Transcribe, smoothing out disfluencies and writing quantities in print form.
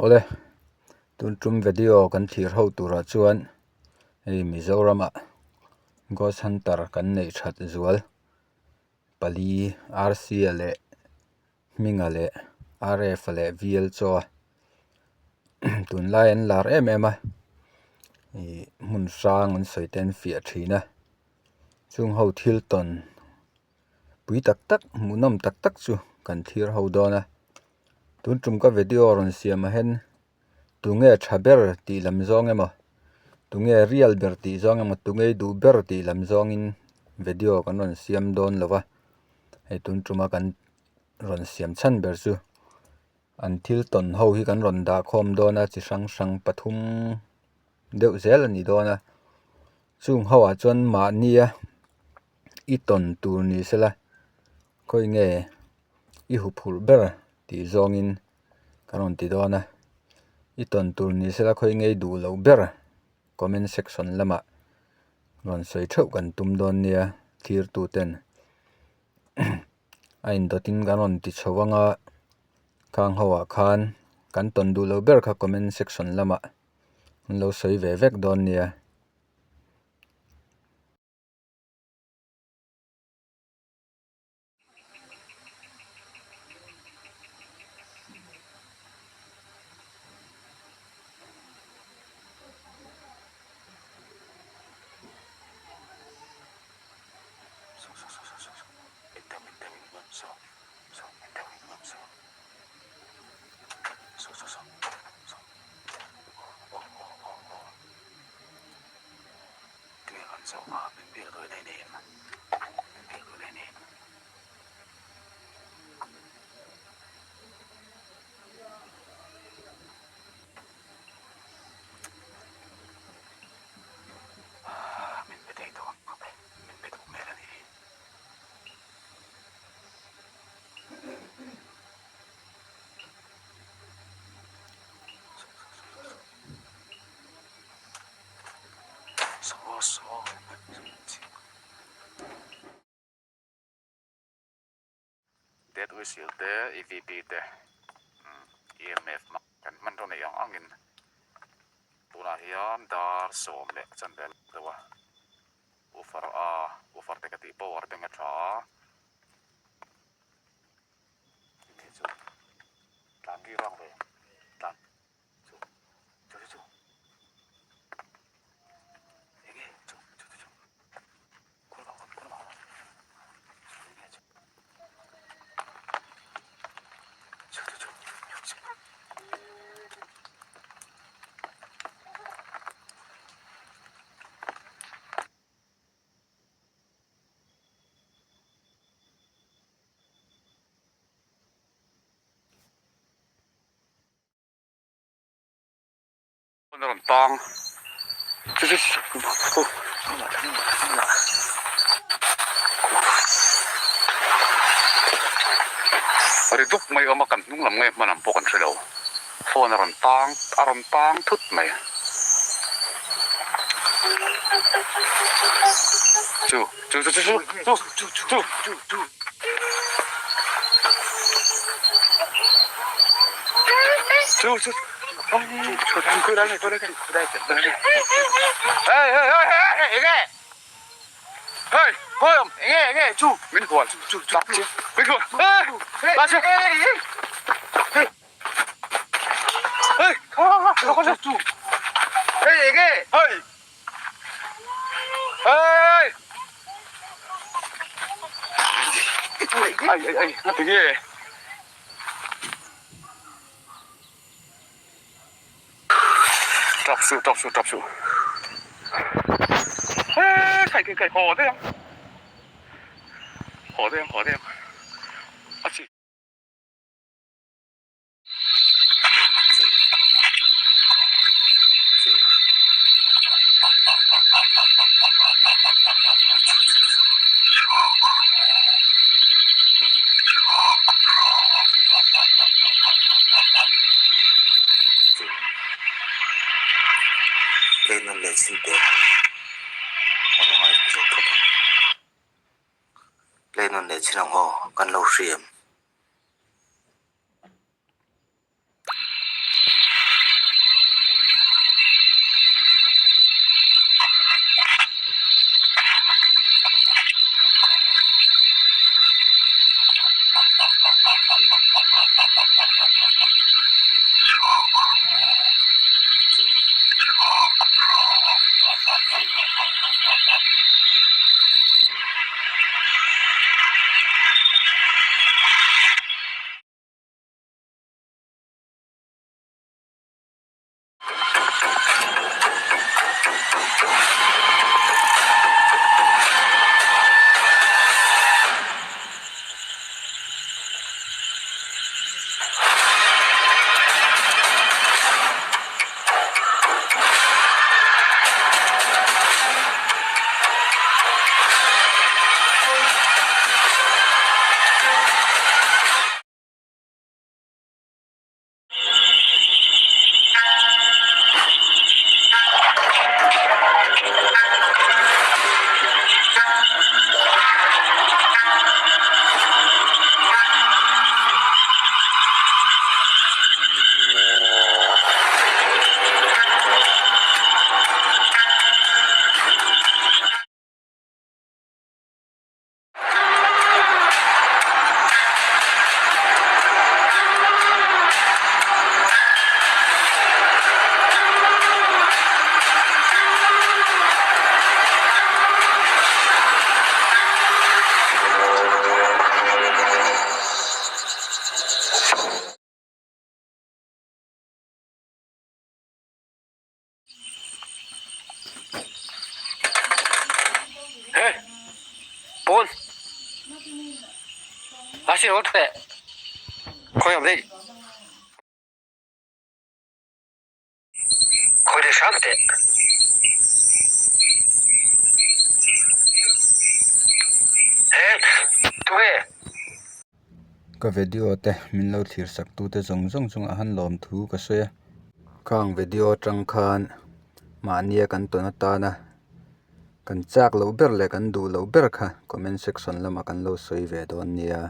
Awle, tun tum video kan thlir ho turah chuan hei Mizoramah Ghost Hunter kan neih that zual pali Rc-a leh Hminga leh Rf-a leh V_L chaw a tunlai an lar em em a ih hmun hrang an sawi te an fiah thin a chung ho thil tawn pui tak tak hmuhnawm tak tak chu kan thlir ho dawn a tun tum ka video rawn siam ah hian tunge tha ber tih lam zawng emaw tunge real ber tih zawng emaw tunge i duh ber tih lam zawngin video kan rawn siam dawn lo va hei tun tuma kan rawn siam chhan ber chu an thil tawn ho hi kan rawn dah khawm dawn a chi hrang hrang pathum deuh zel a ni dawn a chung ho ah chuan mahnia i tawn tur ni sela khawi nge i huphurh ber tih zawngin ka rawn ti dawn a i tawn tur ni sela khawi nge i duh loh ber comment section lamah rawn sawi theuh kan tum dawn nia thlir tu ten a indawtin kan rawn ti chho ang a khang ho ah khan kan tawn duh loh ber kha comment section lamah an lo sawi ve vek dawn nia. Dead whistle te EVP te EMF kan hmanraw neih ang angin tunah hian dar sawm leh chanve deuh a woofer a woofer te ka tih power bank a tha a chu tlan ri vang ve tlan. Chu chu chu chu enge chu chu chu chu khur vang khur vang enge chu chu chu chu chu A rawn tang ri dup mai awm a kan hnung lam nge hman ang pawh kan hre lo phone a rawn tang a rawn tang thut mai chu chu chu chu chu chu chu chu chu chu Tap suh tap suh tap suh He kai kai kai haw daih ang haw daih ang haw daih ang a chi. Plane an leh chhin teh a rawn ngaithla zo phawt ang. Plane an leh chhin ang aw kan lo hriam. Pawn a sin haw teh khawi ang daih khawi leh hram teh. He tunge. Ka video te min lo thlir sak tu te zawng zawng chungah han lawm thu ka sawi a. Khang video atang khan mahnia kan tawn atana kan chak loh ber leh kan duh loh ber kha comment section lamah kan lo sawi ve dawn nia.